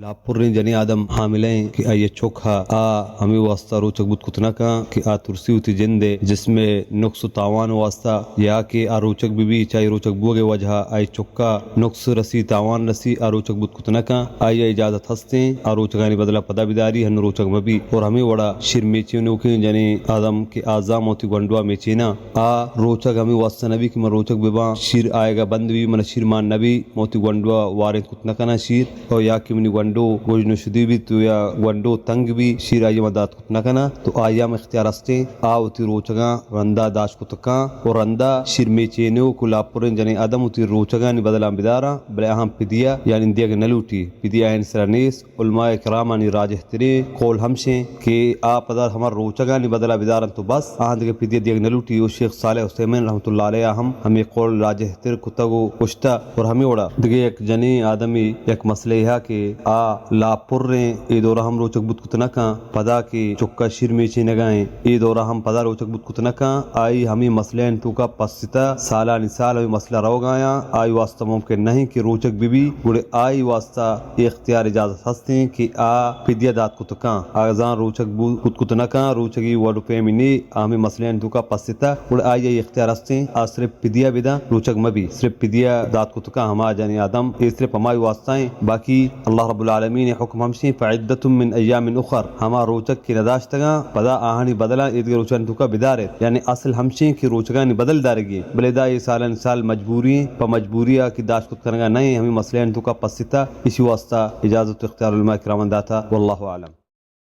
لاپریں جنیں آدم حاملہ ایں کہ آئی ءِ چک ءَ آ ہمے واسطہ روچگ بوت کت نہ کن کہ آ ترسی وتی جند ءِ جسم ءِ نقص ءُ تاوان ءِ واسطہ، یا کہ آ روچگ بہ بی، چاہے روچگ بوگ ءِ وجہ ءَ آئی چک ءَ نقص رسی، تاوان رسی، آ روچگ بوت کت نہ کن۔ آئی ءَ اجازت ہستیں آ روچگانی بدل ءَ پدا بداری، ہنو روچگ مہ بی۔ اور ہمے وڑا شیر میچینوکیں جنیں آدم کہ آ زان من وتی گونڈو ءَ میچیناں، آ روچگ ہمے واسطہ نہ بی کہ من روچگ بہ باں، شیر آیگ ءَ بند بی، من شیر مان نہ بی، من وتی گونڈو ءَ وارینت کت نہ کناں شیر، اور یا کہ منی گونڈو گژن ءُ شدی بیت یا گونڈو تنگ بی، شیر آئی ءَ من دات کت نہ کناں، تو آئی ءَ ہم اختیار ہستیں آ وتی روچگاں رندا داشت کت کن۔ اور رندا شیر میچینوک ءُ لاپریں جنیں آدم وتی روچگانی بدلاں بداراں، بلے آہاں پدیہ یعنی دیگ نہ لوٹی، پدیہ آیانی سرا نیست۔ علماء کرامانی راجہ تریں قول ہمشیں کہ آ پدا ہما روچگانی بدلا بدارنت و بس، آہاں دگہ پدیہ دیگ نہ لوٹی۔ و شیخ صالح عثیمین رحمت اللہ علیہ ہم ہمے قول راجہ تر کتگ و گوشتہ۔ اور ہمے وڑا دگہ یک جنیں آدمی یک مسئلہ ہا کہ آ لاپریں، اے دورا ہم روچگ بوت کت نہ کن، پدا کہ چکا شیر میچینگا ایں، اے دورا ہم پدا روچگ بوت کت نہ کن، آئی ہمے مسئلہ آنی توکا پستا سالانی سال ہمے مسئلہ روگا آیاں، آئی واسطہ ممکن نہیں کہ روچگ بہ بی، گڑے آئی واسطہ اے اختیار اجازت ہستیں کہ آ پدیہ دات کت کن۔ آ زان روچگ بو-، بوت کت نہ کن، روچگی وڑ و پیمی نے، آ ہمے مسئلہ آنی توکا پستا، گڑے آئی ء اختیار ہستیں، آ صرف پدیہ بدن، روچگ مہ بی، صرف پدیہ دات کت کن ہما جنیں آدم، اے صرف ہمائی واسطہ ہیں۔ باقی اللہ رب العالمین حکم ہمشیں، فعدۃ من ایام اخر، ہما روچگ کہ نداشتگاں، پدا آہانی بدلاں ایدگہ روچانی توکا بدارت۔ یعنی اصل ہمشیں کہ روچگانی بدل دارگی، بلے دا اے سالانی سال مجبوری، پہ مجبوری ء کہ داشت کت کنگا نہ ایں، ہمے مسئلہ آنی توکا پستا، اسی واسطہ اجازت و اختیار علماء کراماں داتا۔ واللہ اعلم۔